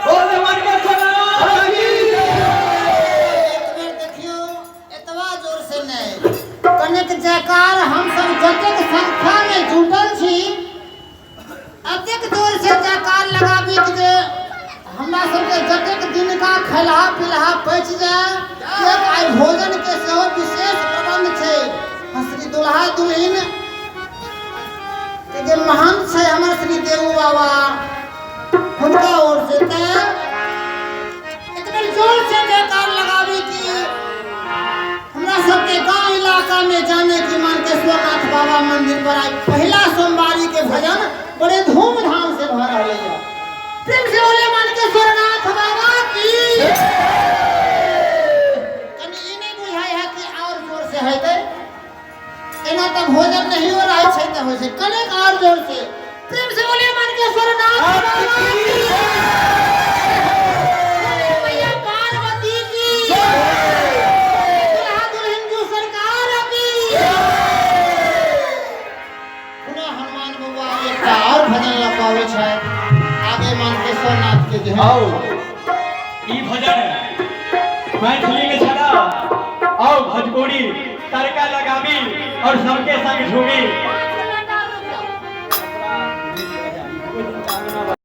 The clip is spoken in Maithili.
बोले मन के सोना एक बेर देखियो, एतबा जोर से नहि, कनेक जयकार। हमसब जतेक संख्या में जुटल छी, एतेक जोर से जयकार लगाबी कि जे हमरा सबके जतेक दिनका खेलहा पिलहा पचि जाय, किएक आइ भोजन के सेहो विशेष प्रबंध छै। श्री दुल्हा दुल्हिन के जे महंत छै हमर श्री देवू बाबा, हुनका ओर से। तें एक बेर जोर से जयकार लगाबी कि हमरा सबके गांव इलाका में जाने की मानकेश्वर नाथ बाबा मंदिर पर आई पहला सोमवारी के भजन बड़े धूमधाम से भऽ रहलै है। प्रेम से बोले मानकेश्वर नाथ बाबा की। कनि ई नहि बुझाइ है कि और जोर से हेतै? एना तऽ भोजन नहियो रहै छै तऽ होइ छै। कनेक और जोर से, प्रेम से बोले मानकेश्वर नाथ बाबा की। बोले मैया पार्वती की। दुल्हा दुल्हन जू सरकार की। पुनः हनुमान बउआ एकटा और भजन लऽ कऽ अबै छथि आगे मानकेश्वर नाथ के जे। आओ, ई भजन मैथिली में छला। आओ, भोजपुरी तड़का लगाबी और सबके संग झूमी।